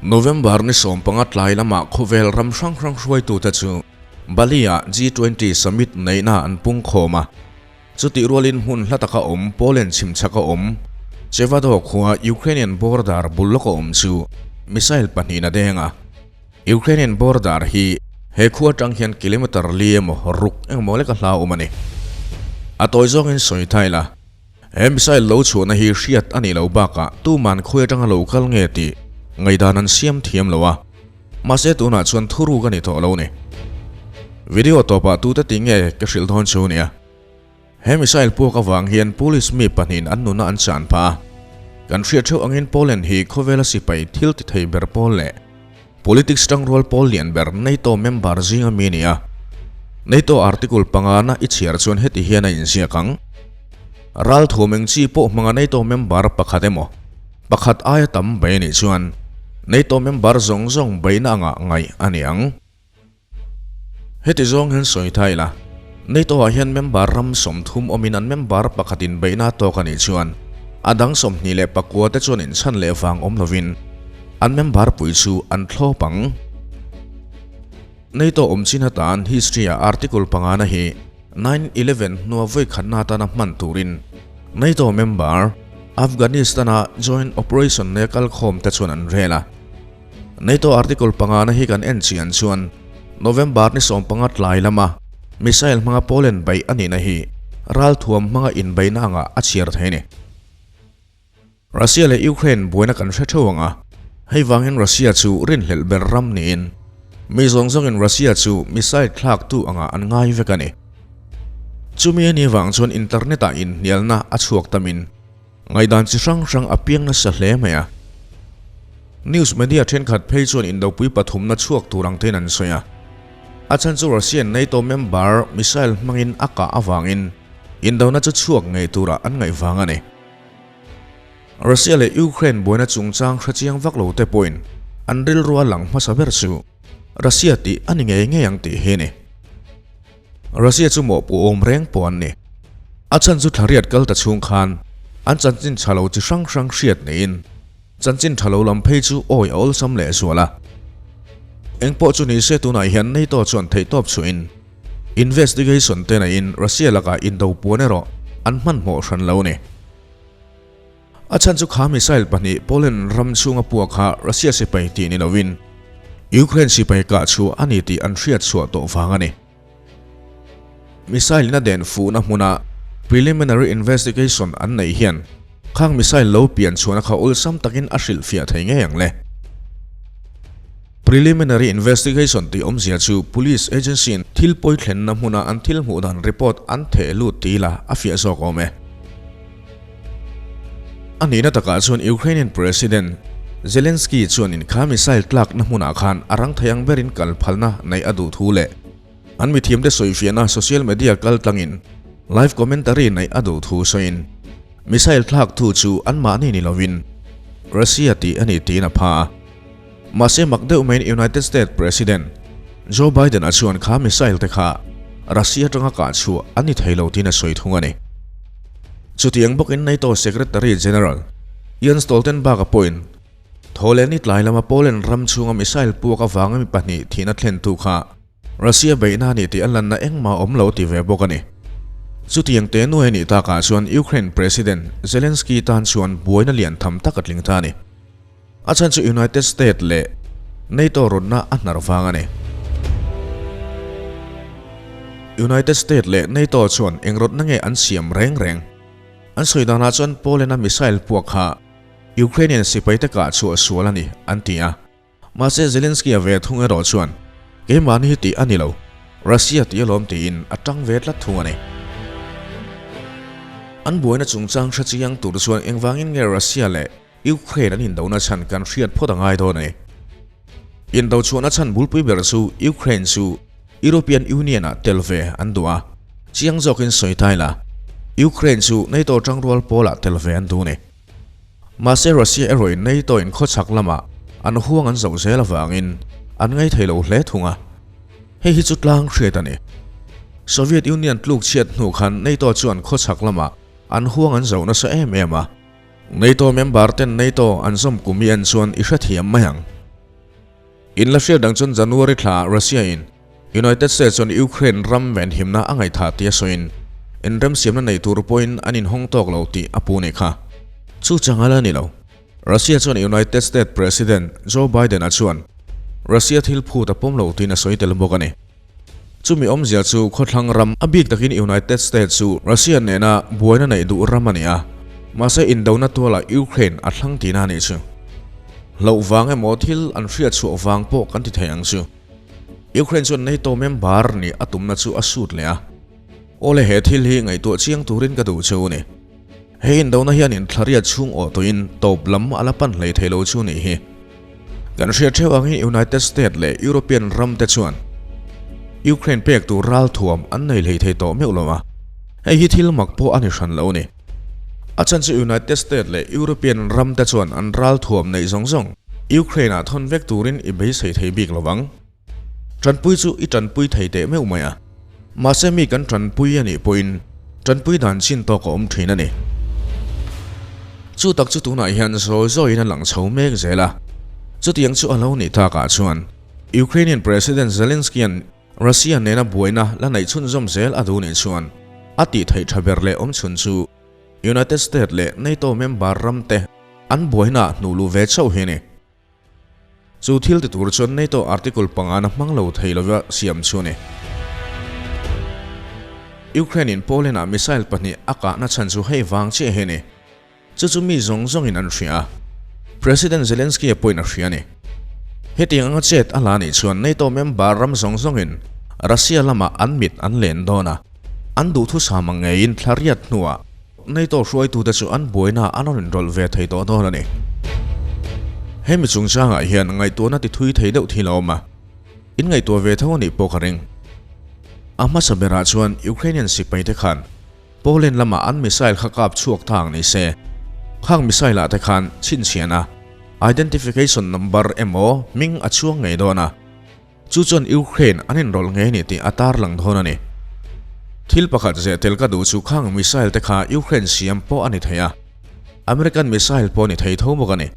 November ni 15 tlai lama khawvel ram hrang hrang hruaitute chu Bali-ah G20 Summit neihna an pung khawm a. Chutih rualin hmun hla taka awm Poland chhimchhaka awm Chevado khua Ukrainian border bul lawka awm chu missile pahnihin a deng a. Ukrainian border hi he khua atang hian kilometer li emaw ruk engemaw leka hla awm a ni. A tawi zawngin sawi thai la, he missile lo chhuahna hi hriat a nih loh bakah tuman khawi atanga lo kal nge tih ngaihdan an siam thiam lo a. Mahse tunah chuan thuruk a ni tawh lo ni. Video tawpah tute tih nge ka hrilh dawn chu nia. He missile puak avang hian police mi pahnihin an nuna an chan phah a. Kan hriat theuh angin Poland hi khawvela sipai thil ti thei ber pawl leh politics tangrual pawl lian ber NATO member zinga mi a ni a. NATO article pangana i chhiar chuan heti hian a inziak ang. Ralthuam eng chi pawh hmanga NATO member pakhat emaw pakhat aia tam bai a nih chuan NATO member zawng zawng baihna anga ngaih a ni ang. Heti zawng hian sawi thai ila, NATO-ah hian member ram 30 awmin an member pakhatin beihna tawk a nih chuan a dang 29 te chuan inchhan leh vang awm lovin an member pui chu an thlawp ang. NATO awm chin atan history-ah article pangana hi 9/11 hnua vawi khatna atana hman turin NATO member Afghanistan-a joint operation nei kal khawm te chuan an rel a. NATO article pangana hi kan en chian chuan November ni 15 tlai lama missile hmanga Poland beih a nihna hi ralthuam hmanga inbeihna anga a chhiar thei a ni. Russia leh Ukraine buaina kan hre theuh ang a, hei vangin Russia chu rinhlelh ber ram niin mi zawng zawngin Russia chu missile thlaktu anga an ngai vek a ni. Chumi a nih vang chuan internet ah inhnialna a chhuak tamin ngaihdan chi hrang hrang a piang nasa hle mai a. News media thenkhat phei chuan indopui pathumna chhuak tur ang tein an sawi a. A chhan chu Russian NATO member missile hmangin a kah avangin indona chu chhuak ngei turah an ngaih vang a ni. Russia leh Ukraine buaina chungchang hrechiang vak lo te pawhin an rilru a lang hmasa ber chu Russia tih a ni ngei ngei ang tih hi a ni. Russia chu mawhpuh awm reng pawh an ni. A chhan chu thlariat kal ta chhung khan an chanchin tha lo chi hrang hrang hriat neiin chanchin tha lo lam phei chu awi a awlsam leh zual a. Engpawh chu ni se tunah hian NATO chuan theihtawp chhuahin investigation te neiin Russia lakah indo puan erawh an hmanhmawh hran lo a ni. A chhan chu kha missile pahnih Poland ram chhunga puak kha Russia sipai tih ni lovin Ukraine sipai kah chhuah a ni tih an hriat chhuah tawh vang a ni. Missile in a den fuhna hmuna preliminary investigation an neih hian khang missile lo pian chhuahna kha awlsam takin a hrilhfiah thei ngei ang le. Preliminary investigation tih awmzia chu police agency in thil pawi thlenna hmuna an thil hmuh dan report an theh lut ti ila a fiah zawk awm e. A nihna takah chuan Ukrainian President Zelensky chuan in kha missile tlakna hmunah khan a rang thei ang berin kal phalna neih a duh thu leh an mithiamte sawifiahna social media kal tlangin live commentary neih a duh thu sawiin missile thlak thu chu anmahni ni lovin Russia tih a ni tiin a pha a. Mahse mak deuh maiin United States President Joe Biden-a chuan kha missile te kha Russia atanga kah chhuah a ni thei lo tiin a sawi thung a ni. Chutiang bawkin NATO Secretary General Jens Stoltenberg-a pawhin Thawhlehni tlai lama Poland ram chhunga missile puak avanga mi pahnih thihna thlentu kha Russia beihna a ni tih a lanna engmah awm lo ti ve bawk a ni. Chutiang te nuai a nih takah chuan Ukraine President Zelensky tan chuan buaina lian tham tak a tling ta a ni. A chhan chu United States leh NATO rawnna a hnar vang a ni. United States leh NATO chuan eng rawtna nge an siam reng reng? An sawi danah chuan Poland-a missile puak kha Ukrainian sipaite kah chhuah sual a ni an ti a. Mahse Zelensky-a ve thung erawh chuan keimahni hi tih a ni lo, Russia tih alawm tiin a tang ve tlat thung a ni. An buaina chungchang hre chiang tur chuan engvangin nge Russia leh Ukraine an indona chhan kan hriat phawt a ngai dawn a ni. Indo chhuahna chhan bulpui ber chu Ukraine chu European Union-ah tel ve an duh a, chiang zawkin sawi ta ila, Ukraine chu NATO tangrual pawlah tel ve an duh a ni. Mahse Russia erawhin NATO in khawchhak lamah an huang an zoh zel avangin an ngaithei lo hle thung a. Hei hi chu tlang hriat a ni. Soviet Union tluk chhiat hnu khan NATO chuan khawchhak lamah an huang an zoh nasa em em a. NATO member ten NATO an zawm kum i en chuan i hrethiam mai ang. In la hriat dang chuan January thla Russia in United States chuan Ukraine ram venhimna a ngaihthah tia sawiin inremsiamna nei tur pawhin an inhawng tawk lo tih a pu nih kha. Chu chang a la ni lo. Russia chuan United States President Joe Biden-a chuan Russia thil phut a pawm lo tiin a sawi tel bawk a ni. Chumi awmzia chu khawthlang ram a bik takin United States chu Russia nena buaina neih duh ram a ni a, mahse indona tualah Ukraine a thlang tihna a nih chu. Hlauh vang emaw thil an hriat chhuah vang pawh kan ti thei ang chu. Ukraine chuan NATO member nih a tumna chu a sut leh a. Awle he thil hi ngaihtuah chiang turin ka duh chu ni. He indona hian inthlariat chhung awh tawhin tawp lam a la pan hlei thei lo chu nih hi. Kan hriat theuh angin United States leh European ram te chuan Ukraine pek tur ralthuam an nei hlei thei tawh meuh lo a, hei hi thil mak pawh a ni hran lo ni. A chhan chu United States leh European ram te chuan an ralthuam neih zawng zawng Ukraine ah thawn vek turin i beisei thei bik lo vang. Tanpui chu i tanpui thei teh meuh mai a, mahse mi kan tanpui a nih pawhin tanpui dan chin tawk a awm thin a ni. Chu tak chu tunah hian zawi zawiin a lang chho mek zel a, chutiang chu a lo nih takah chuan Ukrainian President Zelensky-a'n Russia nena buaina la neih chhunzawm zel a duh nih chuan a tih theih tha ber leh awm chhun chu United States leh NATO member ramte an buaina hnuh luh ve chauh hi a ni. Chu thil ti tur chuan NATO article pangana hmang lo thei lova siam chu a ni. Ukraine in Poland ah missile pahnih a kahna chhan chu hei vang chiah hi a ni. Chu chu mi zawng zawngin an hria a, President Zelensky-a pawhin a hria a ni. Hetiang anga chet a la nih chuan NATO member ram zawng zawngin Russia lamah an mit an len dawn a, an duhthusam ang ngeiin thla riat hnuah NATO hruaitute chu an buaina an rawn inrawlh ve thei tawh dawn a ni. Hemi chungchangah hian ngaihtuahna ti thui thei deuh thil a awm a, in ngaihtuah ve tho a nih pawh ka ring. A hmasa berah chuan Ukrainian sipaite khan Poland lamah an missile kha kap chhuak ta ang ni se, khang missile ah te khan chhinchhiahna, identification number, emaw hming a chhuang ngei dawn a. Chu chuan Ukraine an inrawlh ngei ni tih a tarlang dawn a ni. Thil pakhat zeh tel ka duh chu khang missile te kha Ukraine siam pawh a ni thei a, American missile pawh a ni thei tho bawk a ni.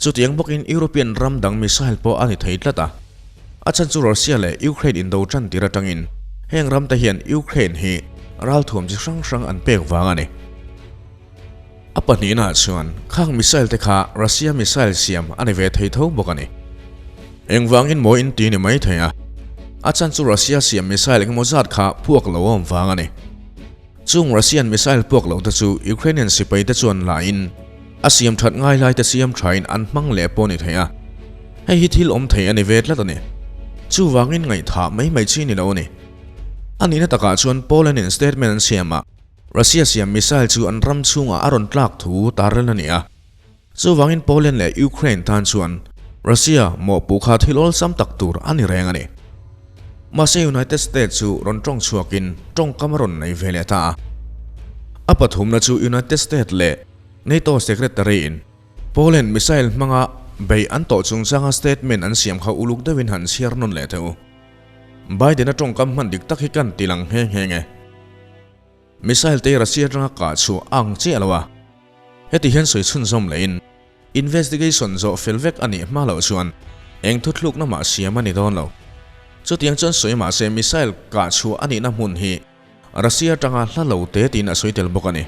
Chutiang bawkin European ram dang missile pawh a ni thei tlat a. A chhan chu Russia leh Ukraine indo tan tir atangin heng ram te hian Ukraine hi ralthuam chi hrang hrang an pek vang a ni. A pahnihnaah chuan khang missile te kha Russia missile siam a ni ve thei tho bawk a ni. Engvangin maw in ti ni mai thei a, a chhan chu Russia siam missile engemaw zat kha puak lo a awm vang a ni. Chung Russian missile puak lo te chu Ukrainian sipai te chuan la in a siam that ngai lai te siam tha in an hmang leh pawh a ni thei a. Hei hi thil awm thei a ni ve tlat a ni. Chuvangin ngaihthah mai mai chi ni lo a ni. A nihna takah chuan Poland in statement an siam a, Russia siam missile chu an ram chhungah a rawn tlak thu tarlan a ni a. Chuvangin Poland leh Ukraine tan chuan Russia mawhpuh kha thil awlsam tak tur a ni reng a ni. Mahse United States chu rawn tawng chhuakin tawngkam a rawn nei ve leh ta a. A pathumna chu United States leh NATO Secretary in Poland missile hmanga bei an tawh chungchanga statement an siam kha uluk deuhin han chhiar nawn leh teh u. Biden-a tawngkam hman dik tak hi kan ti lang nghe nghe nge. Missile te Russia atanga kah chhuah a ang chiah lo a, heti hian sawi chhunzawm lehin investigation zawh fel vek a nih hma loh chuan eng thuthlukna mah siam a ni dawn lo. Chutiang chuan sawi mahse missile kah chhuah a nihna hmun hi Russia atanga hla lo te tiin a sawi tel bawk a ni.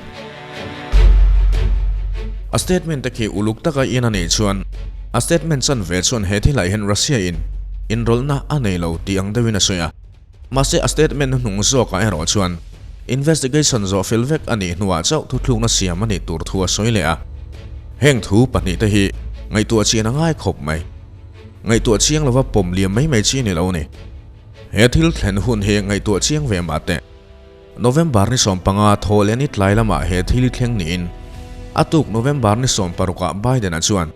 A statement te khi uluk taka in a nih chuan a statement chanve chuan he thilah hian Russia in inrawlhna a nei lo tih ang deuhin a sawi a. Mahse a statement hnung zawkah erawh chuan investigation zawh fel vek a nih hnuah chauh thuthlukna siam a nih tur thu a sawi leh a. Heng thu pahnihte hi ngaihtuah chian a ngai khawp mai. Ngaihtuah chiang lova pawm liam mai mai chi ni lo ni. He thil thlen hun hi ngaihtuah chiang ve mah teh. November ni 15 thaw leh ni tlai lamah he thil thleng niin a tuk November ni 16 ah Biden-a chuan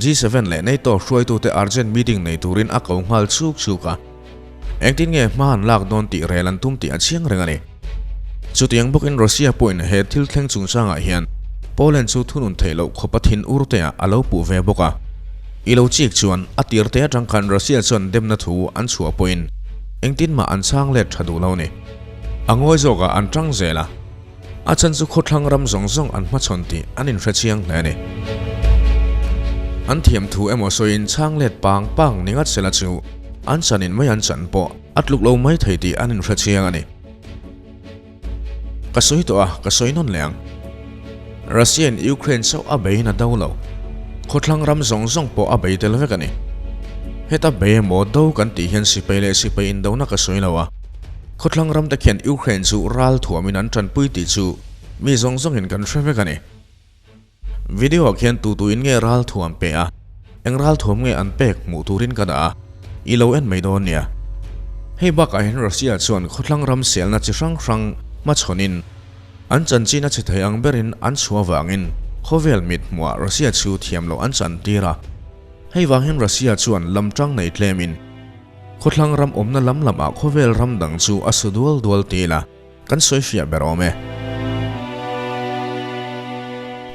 G7 leh NATO hruaitute urgent meeting nei turin a ko nghal chuk chuk a. Engtin nge hma an lak dawn tih rel an tum tih a chiang reng a ni. Chutiang bawkin Russia pawhin he thil thleng chungchangah hian Poland chu thunun theih loh khawpa thin ur te ah a lo puh ve bawk a. I lo chik chuan a tir te atang khan Russia chuan demna thu an chhuah pawhin engtin mah an chhang let tha duh lo a ni. A ngawi zawkah an tang zel a. A chhan chu khawthlang ram zawng zawng an hmachhawn tih an inhre chiang hle a ni. An thiam thu emaw sawiin chhang let pang pang ni ngat sela chu an chanin mai an chan pawh a tluk lo mai thei tih an inhre chiang a ni. Ka sawi tawh a, ka sawi nawn leh ang. Russia in Ukraine chauh a bei in a do lo. Khawthlang ram zawng zawng pawh a bei tel vek a ni. Heta bei emaw do kan tih hian sipai leh sipai indona ka sawi lo a. Khawthlang ram te khian Ukraine chu ral thuamin an tanpui tih chu mi zawng zawngin kan hre vek a ni. Video ah khian tu tuin nge ral thuam pe a, eng ral thuam nge an pek hmuh turin ka dah a, i lo en mai dawn nia. Hei bakah hian Russia chuan khawthlang ram selna chi hrang hrang hmachhawnin an chanchin a chhe thei ang berin an chhuah vangin khawvel mit hmuhah Russia chu thiam loh an chantir a. Hei vang hian Russia chuan lam tang nei tlemin khawthlang ram awmna lam lamah khawvel ram dang chu a su dual dual ti ila, Kan sawi fiah ber awm e.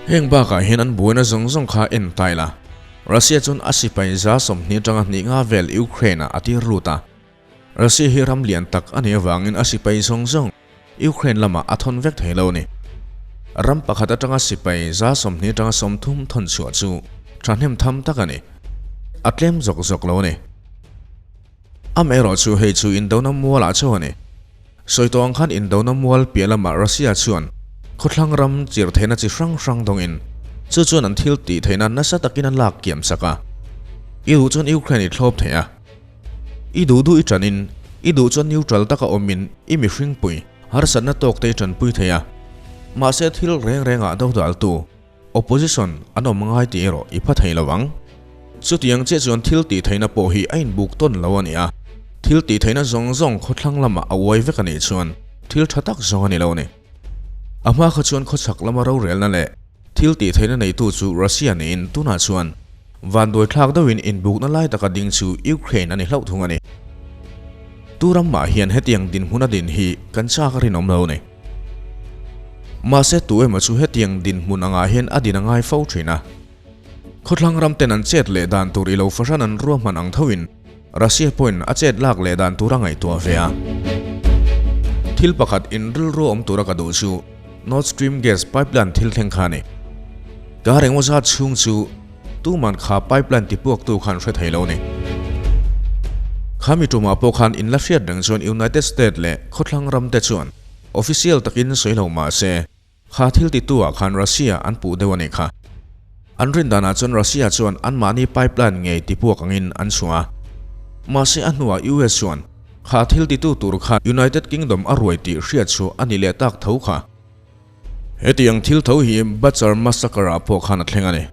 Heng bakah hian an buaina zawng zawng kha en ta ila. Russia chuan a sipai za 20 atanga hnih nga vel Ukraine ah a tir lut a. Russia hi ram lian tak a nih avangin a sipai zawng zawng Ukraine lamah a thawn vek thei lo a ni. Ram pakhat atanga sipai za 20 atanga 30 thawn chhuah chu thahnem tham tak a ni. A tlem zawk zawk lo a ni. Amaherawh chu hei chu indona mualah chauh a ni. Sawi tawh ang khan indona mual piah lamah Russia chuan khawthlang ram chir theihna chi hrang hrang dawngin chu chuan an thil tih theihna nasa takin a lak kiam sak a. I duh chuan Ukraine i thlawp thei a. I duh duh i tanin i duh chuan neutral taka awmin i mihringpui harsatna tawkte i tanpui thei a. Mahse thil reng rengah dodaltu Opposition an awm ngai tih erawh i pha thei lo ang. Chutiang chiah chuan thil tih theihna pawh hi a inbuk tawn lo a ni a, thil tih theihna zawng zawng khawthlang lamah a uai vek a nih chuan thil tha tak zawng a ni lo a ni. A hma kha chuan khawchhak lama rorelna leh thil tih theihna neitu chu Russia niin tunah chuan vanduai thlak deuhin inbukna lai taka ding chu Ukraine a ni hlauh thung a ni. Tu ram mah hian hetiang dinhmun a din hi kan chak a rinawm lo a ni. Mahse tu emaw chu hetiang dinhmun angah hian a din a ngai fo thin a. Khawthlang ram ten an chet leh dan tur i lo fahran an ruahman ang thoin Russia pawhin a chet lak leh dan tur a ngaihtuah ve a. Thil pakhat in rilru awm tura ka duh chu Nord Stream gas pipeline thil thleng kha a ni. Kar engmaw zat chhung chu tuman kha pipeline tipuaktu khan hre thei lo a ni. Khami tumah pawh khan in la hriat reng chuan United State leh khawthlang ram te chuan Official takin sawi lo mah se, kha thil titu ah khan Russia an puh deuh a nih kha. An rin danah chuan Russia chuan anmahni pipeline ngei tipuak angin an chhuah a. Mahse a hnuah US chuan kha thil titu tur khan United Kingdom a ruai tih hriat chu a ni leh tak tho kha. Hetiang thil tho hi Butcher Massacre ah pawh khan a thleng a ni.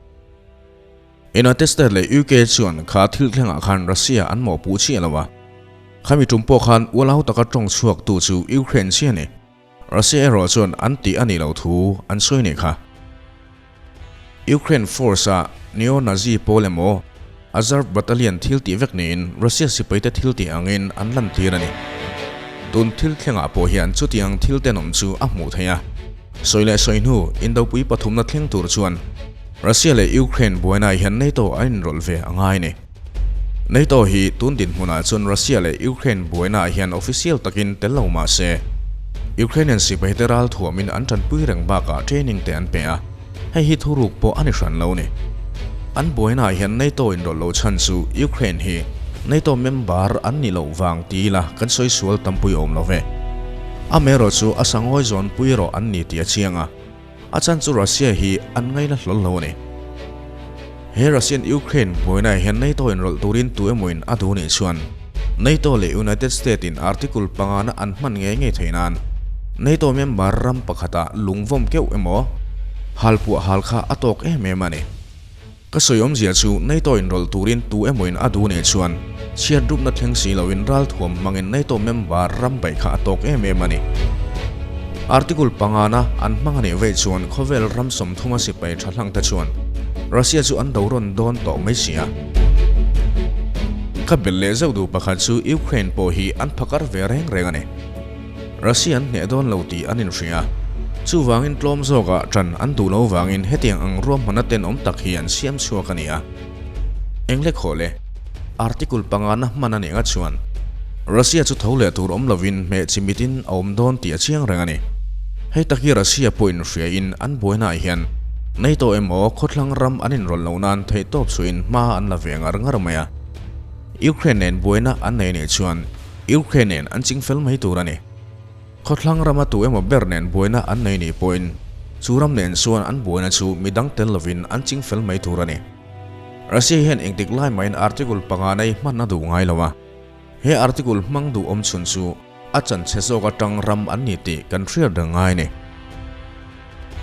United States leh UK chuan kha thil thlengah khan Russia an mawhpuh chiah lo a. Khami tum pawh khan ualau taka tawng chhuaktu chu Ukraine chiah a ni. Russia erawh chuan an tih a nih loh thu an sawi nih kha. Ukraine force-a neo-Nazi pawl emaw Azov Battalion thil tih vek niin Russia sipaite thil tih angin an lantir a ni. Tun thil thlengah pawh hian chutiang thil tenawm chu a hmuh theih a. Sawi leh sawi hnu, Indopui pathumna thleng tur chuan Russia leh Ukraine buainaah hian NATO an inrawlh ve a ngai a ni. NATO hi tun dinhmunah chuan Russia leh Ukraine buainaah hian official takin tel lo mah se, Ukrainian sipaite ral thuamin an tanpui reng bakah training te an pe a, hei hi thuruk pawh a ni hran lo a ni. An buainaah hian NATO inrawlh loh chhan chu Ukraine hi NATO member an nih loh vang ti ila kan sawi sual tampui awm lo ve. Amaherawh chu a sangawi zawn pui erawh an ni tih a chiang a, a chan chu Russia hi an ngaina hlawl lo a ni. He Russian Ukraine buainaah hian NATO inrawlh turin tu emawin a duh nih chuan NATO leh United State in article pangana an hman ngei ngei thei nan NATO member ram pakhatah lungvawm keuh emaw halpuah hal kha a tawk em em a ni. Ka sawi awmzia chu NATO inrawlh turin tu emawin a duh nih chuan chhiat rupna thleng si loin ralthuam hmangin NATO member ram baih kha a tawk em em a ni. Article pangana an hmang a nih veih chuan khawvel ram 30 a sipai tha hlang te chuan Russia chu an do rawn dawn tawh mai si a. Ka belh leh zauh duh pakhat chu Ukraine pawh hi an phakar ve reng reng a ni. Russia an hneh dawn lo tih an inhria. Chuvangin tlawm zawkah ṭan an duh lo vangin hetiang ang ruahmanna tenawm tak hi an siam chhuak a ni a. Engle khaw le? Article pangana hman a nih nga chuan Russia chu tho leh tur awm lovin hmeh chimitin a awm dawn tih a chiang reng a ni. Hei tak hi Russia pawh inhriain an buainaah hian. NATO emaw khawthlang ram an inrawlh loh nan theihtawp chhuahin hma an la ve ngar ngar mai a. Ukraine nen buaina an nei nih chuan Ukraine nen an chingfel mai tur a ni. Khawthlang rama tu emaw ber nen buaina an nei nih pawhin chu ram nen chuan an buaina chu midang tel lovin an chingfel mai tur a ni. Russia hian engtik lai mahin article panga nei hman a duh ngai lo a. He article hmang duh awm chhun chu a chanchhe zawk atang ram an ni tih kan hriat reng ngai a ni.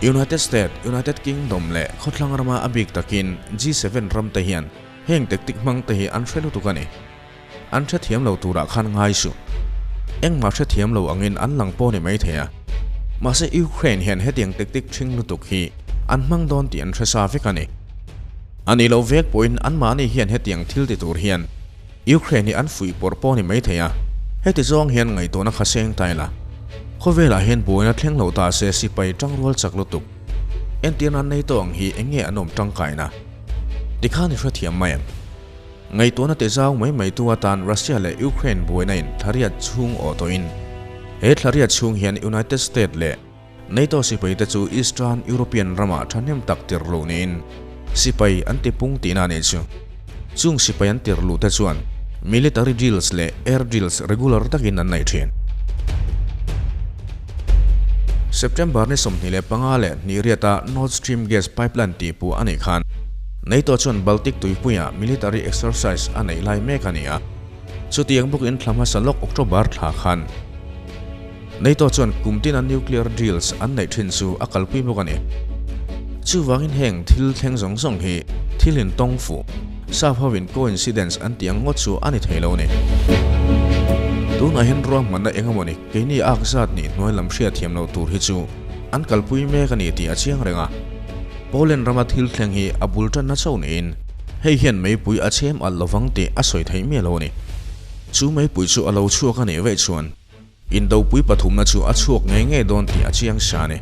United State, United Kingdom leh khawthlang rama a bik takin G7 ram te hian heng tactic hmang te hi an hre lutuk a ni. An hrethiam lo turah khan ngai suh. Engmah hrethiam lo angin an lang pawh ni mai thei a. Mahse Ukraine hian hetiang tactic ṭhing lutuk hi an hmang dawn tih an hre sa vek a ni. A nih loh vek pawhin anmahni hian hetiang thil ti tur hian Ukraine hi an fuih pawrh pawh ni mai thei a. Heti zawng hian ngaihtuahna kha seng ta ila. Khawvelah hian buaina thleng lo ta se sipai ṭangrual chak lutuk. Entirna NATO ang hi eng nge an awm ṭangkaina? Tikhan i hrethiam mai em? Ngaihtuahna te zau mai mai tu atan Russia leh Ukraine buaina in thlariat chhung awh tawhin he thlariat chhung hian United State leh NATO sipai te chu Eastern European ramah thahnem tak tir luh niin sipai an ti pung tihna a nih chu. Chung sipai an tir luh te chuan military drills leh air drills regular takin an nei thin. September ni 25 leh hnihriata Nord Stream gas pipeline tihpuah a nih khan NATO chuan Baltic tuipuiah military exercise a neih lai mek a ni a, chutiang bawkin thla hmasa lawk October thla khan NATO chuan kum tina nuclear drills an neih thin chu a kalpui bawk a ni. Chuvangin heng thil thleng zawng zawng hi thil intawng fuh, sap hovin coincidence an tih ang ngawt chu a ni thei lo a ni. Tunah hian ruahmanna eng emawni keini ak zat nih hnuai lam hriatthiam loh tur hi chu an kalpui mek a ni tih a chiang reng a. Poland rama thil thleng hi a bul tanna chauh niin hei hian meipui a chhem alh lovang tih a sawi theih miah lo a ni. Chu meipui chu a lo chhuak a nih veih chuan indopui pathumna chu a chhuak ngei ngei dawn tih a chiang sa a ni.